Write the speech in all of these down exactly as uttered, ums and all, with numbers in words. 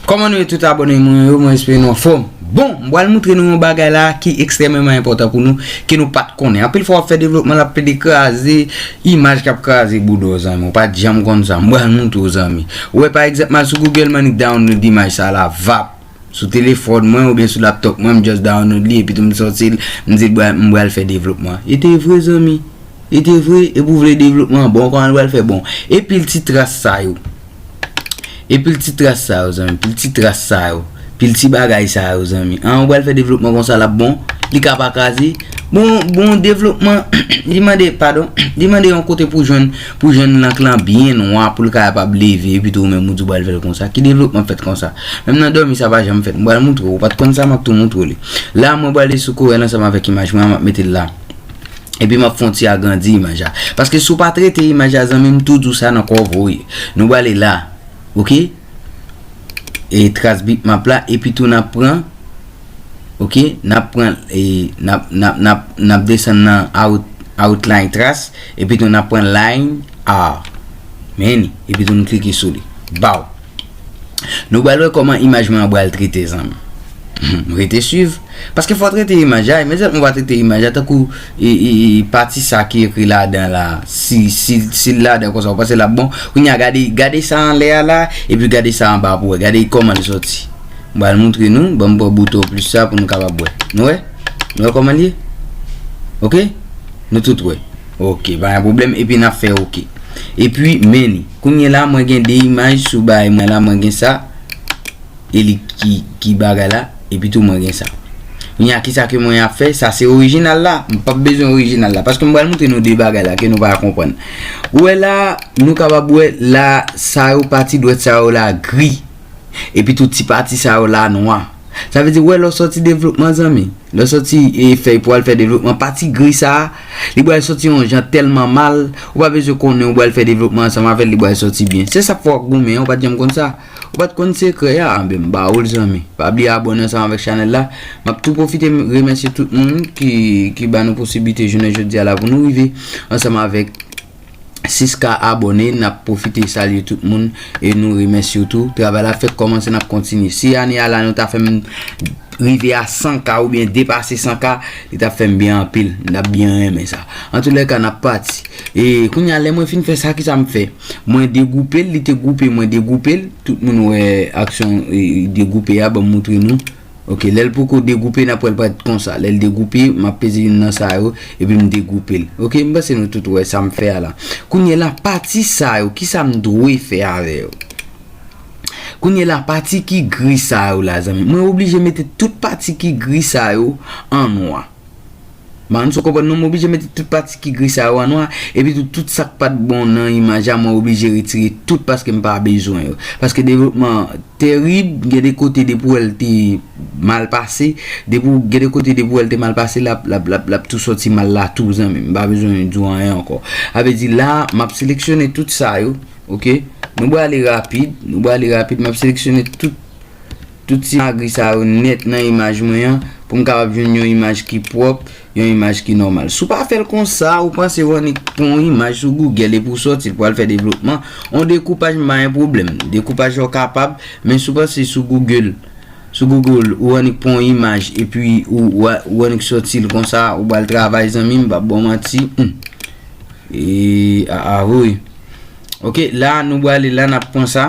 Kòman nou ye tout abòne mwen yo? Mwen espere nou anfòm. Bon, m pral moutre nou yon bagay la ki ekstrèmeman enpòtan pou nou, ke nou pa t konnen. Anpil fwa w ap fè devlopman, l ap plede kraze imaj k ap kraze bouda w, zanmi. Ou pa t janm konn sa. M pral moutre w, zanmi. Ou wè, pa egzanp, m al sou Google, m annik download imaj sa la, vap. Sou telefòn mwen oubyen sou laptop mwen, m just download li, epi tou m sòti l, m di m pral fè devlopman. E te vre, zanmi. E te vre, epi w vle devlopman bon, kòman l pral fè bon? E pil ti tras sa yo. E pil ti tras sa yo, zanmi. Pil ti tras sa yo. Pil ti bagay sa yo, zanmi. An, ou pral fè devlopman konsa, l ap bon? Li ka pa kraze? Bon, bon, devlopman, li mande, padon, li mande yon kote pou jwenn, pou jwenn lank lan byen nwa, pou l kapab leve, epi tou ou menm ou di w pral fè l konsa. Ki devlopman fèt konsa? Menm nan dòmi, sa pa janm fèt. M pral moutre w, ou pa t konn sa, m ap tou moutre w li. La, mwen prale sou Corel ansanm avèk imaj mwen an, m ap mete l la. Epi m ap fè yon ti agrandi imaj la. Paske si w pa trete imaj la, zanmi m, tou di w sa nan kò w, wi. Nou prale la. Oke? E tras bitmap la, epi tou n ap pran, oke? N ap pran, e, n ap, n ap, n ap, n ap desann nan out, outline tras, epi tou n ap pran line R. Men li, epi tou n klike sou li. Baw. Nou pral wè kòman imaj mwen an pral trete, zanmi. Rete swiv. Paske fò w trete imaj la, imediatman w pa trete imaj la, tankou e, e, e, pati sa ki ekri ladan la, si, si, si l ladan konsa, ou panse l ap bon? Kounye a, gade, gade sa anlè a la, epi gade sa anba pou wè. Gade kòman l sòti. M pral moutre nou, ban m pran bouton plis sa pou nou kapab wè. Nou wè? Nou wè kòman l ye? Oke? Nou tout wè. Oke, pa gen pwoblèm, epi n ap fè oke. Epi, men li. Kounye la, mwen gen de imaj sou bagay mwen la, mwen gen sa. E li ki, ki bagay la, epi tou mwen gen sa. Kounye a, kisa ke mwen ap fè? Sa se orijinal la. M p ap bezwen orijinal la. Paske m pral moutre nou de bagay la ke nou pa konprann. Ou wè la, nou kapab wè la, sa yo, pati dwèt sa yo la, gri. Epi tou ti pati sa yo la nwa. Sa vle di, wè, lè w sòti devlopman, zanmi, lè w sòti e fèy pou al fè devlopman, pati gri sa a, li pral sòti yon jan tèlman mal, ou pa bezwen konnen ou pral fè devlopman ansanm avè l, li pral sòti byen. Se sa k fè w ap goumen an, ou pa t janm konn sa? Ou pa t konn sekrè a? Anben, m ba ou l, zanmi. Pa bliye abòne ansanm avèk chanèl la. M ap tou pwofite m remèsye tout moun ki, ki ba nou posiblite jounen jodi a la pou nou rive ansanm avèk sis K abòne, n ap pwofite salye tout moun e nou remèsye w tou. Travay la fèk kòmanse, n ap kontinye. Si ane a la nou ta fè m rive a san K oubyen depase san K, li t ap fè m byen anpil. M t ap byen renmen sa. Antoulèka, n ap pati. E kounye a, lè mwen fin fè sa, kisa m fè? Mwen degoupe l, li te goupe, mwen degoupe l. Tout moun wè aksyon, e, degoupe a, ban m moutre nou. Oke, lè l poko degoupe, n ap wè l parèt konsa. Lè l degoupe, m ap peze youn nan sa yo, epi m degoupe l. Oke, m panse nou tout wè sa m fè a la. Kounye la, pati sa yo, kisa m dwe fè avè yo? Kounye la, pati ki gri sa yo la, zanmi. Mwen oblije mete tout pati ki gri sa yo an nwa. Mwen, si w konprann non, m oblije mete tout pati ki gri sa yo an nwa, epi tou, tout sa k pa t bon nan imaj la, mwen oblije retire tout paske m pa bezwen yo. Paske devlopman terib, gen de kote depi w wè l te mal pase, depi w, gen de kote depi w wè l te mal pase, l ap, l ap, l ap, l ap tou sòti mal la tou, zanmi. M pa bezwen di w anyen ankò. Sa vle di la, m ap seleksyone tout sa yo, oke? Nou prale rapid, nou prale rapid, m ap seleksyone tout, tout ti magri sa yo nèt nan imaj mwen an, pou m kapab jwenn yon imaj ki pwòp, yon imaj ki nòmal. Si w pa fè l konsa, ou panse w annik pran yon imaj sou Google epi w sòti l pou al fè devlopman, yon dekoupaj m pa gen pwoblèm. Dekoupaj la w kapab, men si w panse sou Google, sou Google, ou annik pran yon imaj epi ou, ou, ou annik sòti l konsa, ou pral travay, zanmi m, m p ap ba w manti. Hmm. E, a, a, wi. Oke, la, nou prale la, n ap pran sa.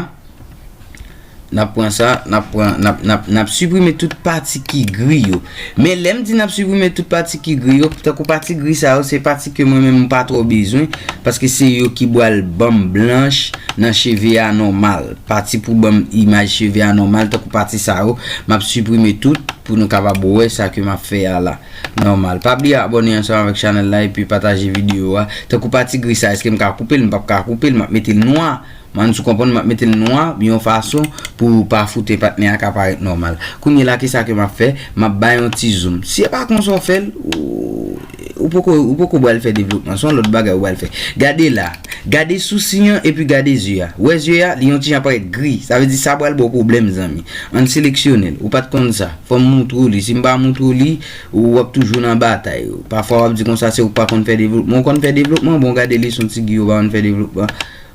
N ap pran sa, n ap pran, n ap, n ap, n ap siprime tout pati ki gri yo. Men lè m di n ap siprime tout pati ki gri yo, tankou pati gri sa yo, se pati ke mwen menm m pa twò bezwen, paske se yo ki pral ban m blanch nan cheve a nòmal. Pati pou ban m imaj cheve a nòmal, tankou pati sa yo, m ap siprime tout pou nou kapab wè sa ke m ap fè a la. Nòmal. Pa bliye abòne ansanm avèk chanèl la epi pataje videyo a. Tankou pati gri sa, èske m ka koupe l? M p ap ka koupe l, m ap mete l nwa. Mwen, si w konprann, m ap mete l nwa yon fason pou pa foute patnè a ka parèt nòmal. Kounye la, kisa ke m ap fè? M ap bay yon ti zoom. Si se pa konsa w fè l, ou, ou poko, ou poko pral fè devlopman. Se yon lòt bagay ou pral fè. Gade la. Gade sousi an epi gade zye a. Wè zye a, li yon ti jan parèt gri. Sa vle di sa pral ba w pwoblèm, zanmi. Ann seleksyone l. Ou pa t konn sa. Fò m moutre w li. Si m pa moutre w li, ou ap toujou nan batay. Pafwa w ap di konsa se ou k pa konn fè devlopman. Ou konn fè devlopman, bon, gade li, se yon ti gri ou pa konn fè devlopman.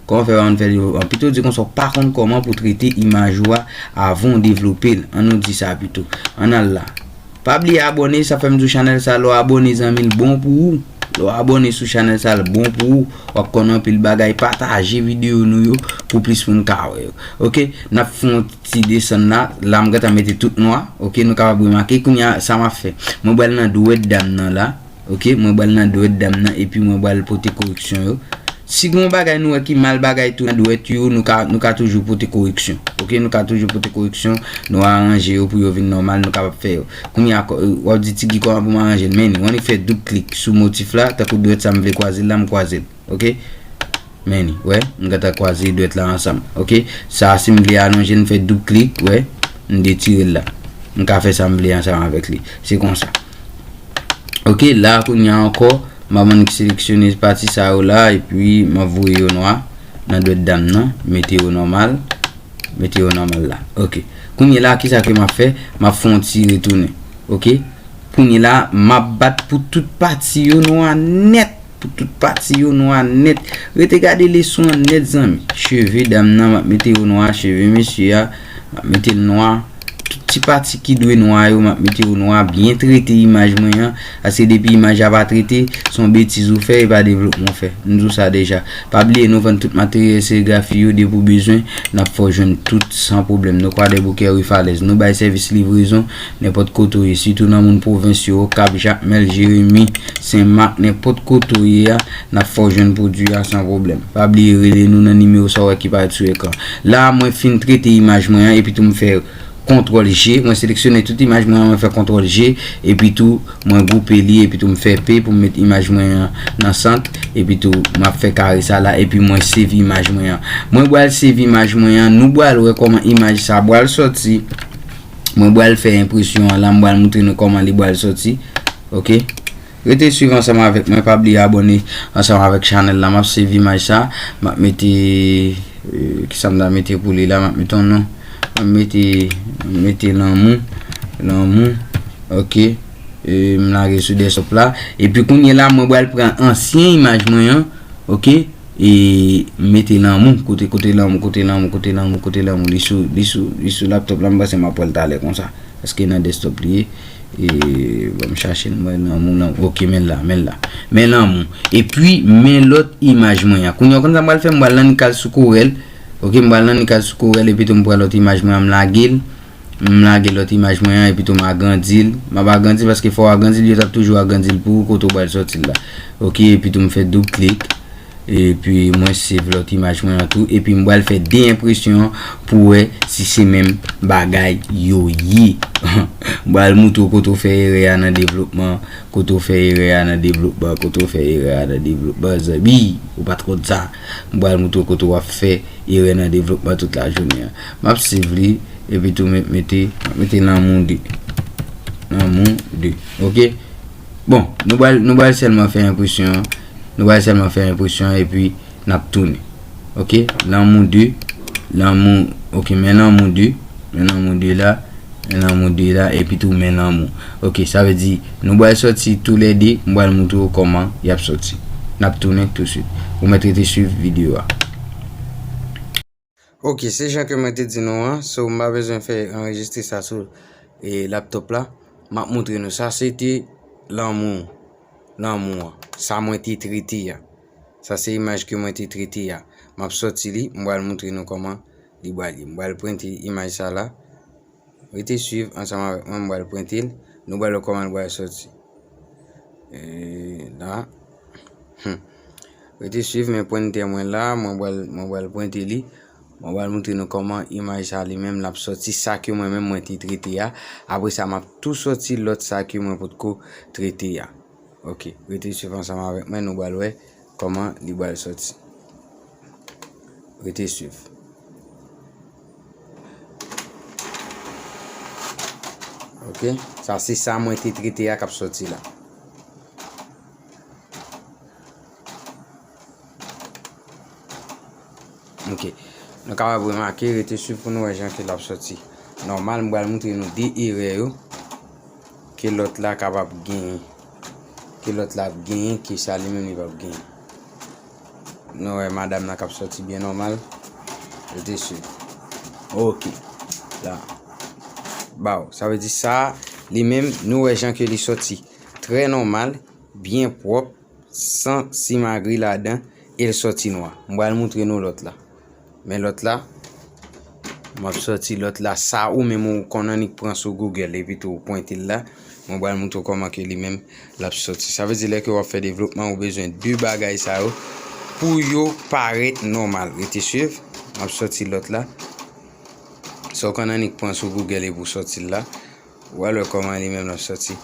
Kòman fè pa konn fè devlopman? Pito di konsa w pa konn kòman pou trete imaj ou a avan w devlope l. Ann nou di sa pito. Ann al la. Pa bliye abòne, sa fè m di w chanèl sa, lè w abòne zanmi l bon pou ou. Lè w abòne sou chanèl sa l bon pou ou. W ap konn anpil bagay, pataje videyo nou yo pou plis moun ka wè yo. Oke, n ap fè yon ti desann la. La m gentan mete tout nwa. Oke, nou kapab remake. Kounye a, sa m ap fè. Mwen pral nan dwèt dam nan la. Oke, mwen pral nan dwèt dam nan epi mwen pral pote koreksyon yo. Si gen yon bagay nou wè ki mal bagay tou nan dwèt yo, nou ka, nou ka toujou pote koreksyon. Oke, nou ka toujou pote koreksyon, nou aranje yo pou yo vin nòmal, nou kapab fè yo. Kounye a, w ap di Tigi kòman pou m aranje l. Men li, w annik fè doub klik sou motif la, tankou dwèt sa m vle kwaze l la, m kwaze l. Oke? Men li, wè, m gentan kwaze dwèt la ansanm. Oke? Sa, si m vle alonje l, m fè doub klik, wè, m detire l la. M ka fè sa m vle ansanm avèk li. Se konsa. Oke, la kounye a ankò, m ap annik seleksyone pati sa yo la, epi m ap voye yo nwa nan dwèt dam nan, mete yo nòmal, mete yo nòmal la. Oke. Kounye la, kisa ke m ap fè? M ap fè yon ti retounen. Oke? Kounye la, m ap bat pou tout pati yo nwa nèt. Pou tout pati yo nwa nèt. Rete gade leson an nèt, zanmi. Cheve dam nan, m ap mete yo nwa. Cheve mesye a, m ap mete l nwa. Tout ti pati ki dwe nwa yo, m ap mete yo nwa. Byen trete imaj mwen an. Paske depi imaj la pa trete, se yon betiz ou fè, e pa devlopman w fè. M di w sa deja. Pa bliye, nou vann tout materyèl serigrafi yo, depi w bezwen, n ap fè w jwenn tout san pwoblèm. Nou Kwadèboukè, ri Falèz. Nou bay sèvis livrezon nenpòt kote w ye, sitou nan moun pwovens yo, Okap, Jakmèl, Jeremi, Senmak, nenpòt kote w ye a, n ap fè w jwenn pwodui a san pwoblèm. Pa bliye rele nou nan nimewo sa w wè ki parèt sou ekran. La, mwen fin trete imaj mwen an, epi tou m fè kontwòl G, mwen seleksyone tout imaj mwen an, mwen fè kontwòl G, epi tou mwen gwoupe li, epi tou m fè P pou m met imaj mwen an nan sant, epi tou m ap fè kare sa la, epi mwen save imaj mwen an. Mwen pral save imaj mwen an, nou pral wè kòman imaj sa pral sòti. Mwen pral fè enpresyon an la, m pral moutre nou kòman li pral sòti. Oke? Rete swiv ansanm avèk mwen, pa bliye abòne ansanm avèk chanèl la. M ap save imaj sa, m ap mete, euh, kisa m ta mete pou li la, m ap mete yon non. M ap mete, m ap mete lanmou, lanmou, oke. E m lage sou desktop la. Epi kounye la, mwen pral pran ansyen imaj mwen an, oke. E m mete lanmou, kote, kote lanmou, kote lanmou, kote lanmou, kote lanmou. Li sou, li sou, li sou laptop la, m panse m ap pran l talè konsa. Paske nan desktop li ye. E, ban m chache l, mwen, lanmou, lanmou. Oke, men l la, men l la. Men lanmou. Epi, men lòt imaj mwen an. Kounye a, w konn sa m pral fè? M pral annik al sou Corel. Oke, m pral annik al sou Corel, epi tou m pran lòt imaj mwen an, m lage l. M lage lòt imaj mwen an, epi tou m agrandi l. M ap agrandi l paske fò w agrandi l, yo t ap toujou agrandi l pou ou kote w pral sòti l la. Oke, epi tou m fè doub klik. Epi mwen save lòt imaj mwen an tou. Epi m pral fè de enpresyon pou wè si se menm bagay yo ye. M pral moutre w kote w fè erè a nan devlopman, kote w fè erè a nan devlopman, kote w fè erè a nan devlopman, zanmi. Ou pa t konn sa. M pral moutre w kote w ap fè erè nan devlopman tout lajounen an. M ap save li, epi tou m mete, m ap mete lanmou de. Lanmou de. Oke? Bon, nou pral, nou pral sèlman fè enpresyon an. Nou pral sèlman fè enpresyon an, epi n ap tounen. Oke? Lanmou de. Lanmou. Oke, men lanmou de. Men lanmou de la. Men lanmou de la, epi tou men lanmou. Oke, sa vle di, nou pral sòti toulède, m pral moutre w kòman y ap sòti. N ap tounen touswit. Ou mèt rete swiv videyo a. Oke, se jan ke mwen te di nou an, so m pa bezwen fè anrejistre sa sou, e, laptop la. M ap moutre nou. Sa se te lanmou, lanmou an. Sa mwen te trete a. Sa se imaj ke mwen te trete a. M ap sòti li, m pral moutre nou kòman li pral ye. M pral prente imaj sa la. Rete swiv ansanm avèk mwen, m pral prente l. Nou pral wè kòman l pral sòti. E, la. Hmm. Rete swiv, men prentè mwen la, mwen pral, mwen pral prente li. Mwen pral moutre nou kòman imaj sa li menm l ap sòti, sa ke mwen menm mwen te trete a. Apre sa, m ap tou sòti lòt sa ke mwen potko trete a. Oke, rete swiv ansanm avèk mwen, nou pral wè kòman li pral sòti. Rete swiv. Oke, sa se sa mwen te trete a k ap sòti la. Oke. Nou kapab remake, rete swiv pou nou wè jan ke l ap sòti. Nòmal, m pral moutre nou de erè yo ke lòt la kapab genyen. Ke lòt la ap genyen, ke sa li menm li p ap genyen. Nou wè madanm nan k ap sòti byen nòmal. Rete swiv. Ok. La. Baw. Sa vle di sa, li menm, nou wè jan ke li sòti. Trè nòmal, byen pwòp, san simagri ladan, e l sòti nwa. M pral moutre nou lòt la. Men lòt la, m ap sòti lòt la. Sa ou menm ou konn annik pran sou Google, epi tou ou pwente l la. Mwen pral moutre w kòman ke li menm l ap sòti. Sa vle di lè ke w ap fè devlopman, ou bezwen de bagay sa yo pou yo parèt nòmal. Rete swiv, m ap sòti lòt la. Sa w konn annik pran sou Google epi w sòti l la. Ou pral wè kòman li menm l ap sòti.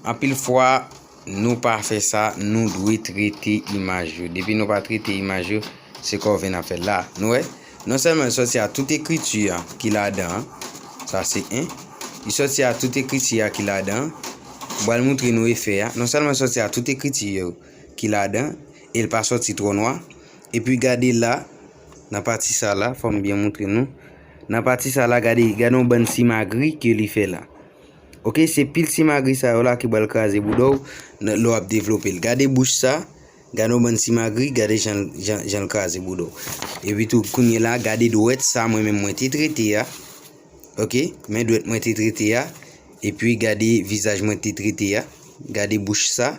Anpil fwa, nou pa fè sa, nou dwe trete imaj yo. Depi nou pa trete imaj yo, se kòve n ap fè la. Nou wè, non sèlman l sòti a tout ekriti a ki ladan an, sa se en. Li sòti a tout ekriti a ki ladan an. M pral moutre nou efè a. Non sèlman l sòti a tout ekriti yo ki ladan, e l pa sòti twò nwa. Epi gade la, nan pati sa la, fò m byen moutre nou. Nan pati sa la, gade, gade yon bann simagri ke li fè la. Ok, se pil simagri sa yo la ki pral kraze bouda w nan, lè w ap devlope l. Gade bouch sa, gade yon bann simagri, gade jan, jan, jan l kraze bouda w. Epi tou, kounye la, gade dwèt sa, mwen menm mwen te trete a. Ok, men dwèt mwen te trete a. Epi gade vizaj mwen te trete a. Gade bouch sa.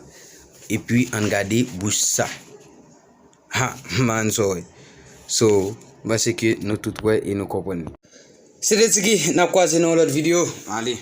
Epi ann gade bouch sa. Ha, man, sorry. So, m panse ke nou tout wè e nou konprann li. Se te Tiki, n ap kwaze nan yon lòt videyo. Ale.